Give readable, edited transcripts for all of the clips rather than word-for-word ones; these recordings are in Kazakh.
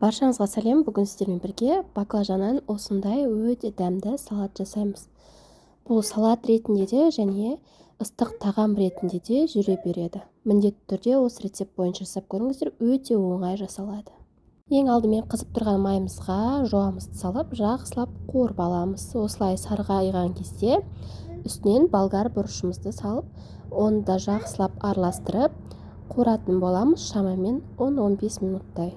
Баршаңызға сәлем! Бүгін сіздермен бірге баклажаннан осындай өте дәмді салат жасаймыз. Бұл салат ретінде де және ыстық тағам ретінде де жүре береді. Міндетті түрде осы рецепт бойынша жасап көріңіздер, өте оңай жасалады. Ең алдымен қызып тұрған майымызға жуамызды салып, жақсылап қуырып аламыз. Осылай сарғайған кезде үстінен болгар бұрышымызды салып, оны да жақсылап араластырып қуыратын боламыз шамамен 10-15 минуттай.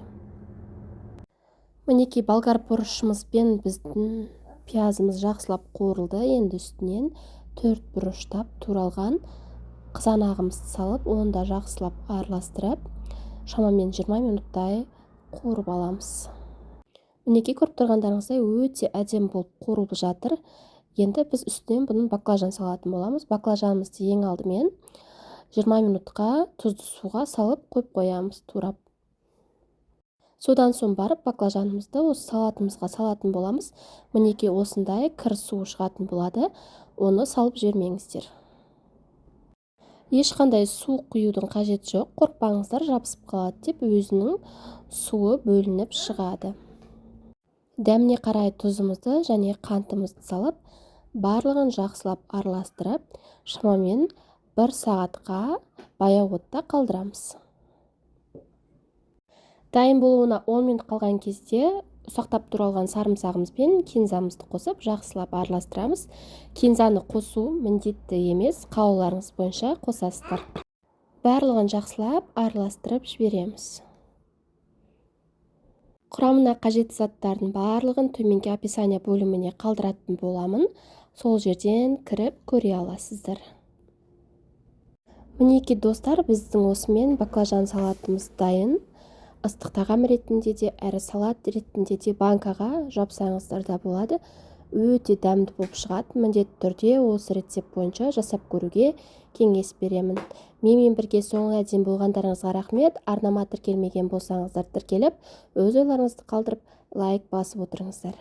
Мінекей, болгар бұрышымызбен біздің пиязымыз жақсылап қуырылды. Енді үстінен төрт бұрыштап туралған қызанағымызды салып, оны да жақсылап араластырып, шамамен 20 минуттай қуырып аламыз. Мінекей, көріп тұрғандарыңыздай, өте әдемі болып қуырылып жатыр. Енді біз үстінен бұның баклажан салатын боламыз. Баклажанымызды ең алдымен 20 минутқа тұзды суға салып қойып қоямыз турап. Содан соң барып баклажанымызды осы салатымызға салатын боламыз. Мінекей, осындай кір суы шығатын болады, оны салып жібермеңіздер. Ешқандай су құюдың қажеті жоқ, қорықпаңыздар жабысып қалады деп, өзінің суы бөлініп шығады. Дәміне қарай тұзымызды және қантымызды салып, барлығын жақсылап араластырып, шамамен бір сағатқа баяу отта қалдырамыз. Дайын болуына 10 минут қалған кезде ұсақтап туралған сарымсағымыз бен кинзамызды қосып, жақсылап араластырамыз. Кинзаны қосу міндетті емес, қалауларыңыз бойынша қосасыздар. Барлығын жақсылап араластырып жібереміз. Құрамына қажетті заттардың барлығын төменгі описание бөліміне қалдыратын боламын, сол жерден кіріп көре аласыздар. Мінекей, достар, біздің осымен баклажан салатымыз дайын. Ыстық тағам ретінде де, әрі салат ретінде де банкаға жапсаңыздар да болады, өте дәмді болып шығады. Міндетті түрде осы рецепт бойынша жасап көруге кеңес беремін. Менімен бірге соңына дейін болғандарыңызға рахмет. Арнама тіркелмеген болсаңыздар, тіркеліп, өз ойларыңызды қалдырып, лайк басып отырыңыздар.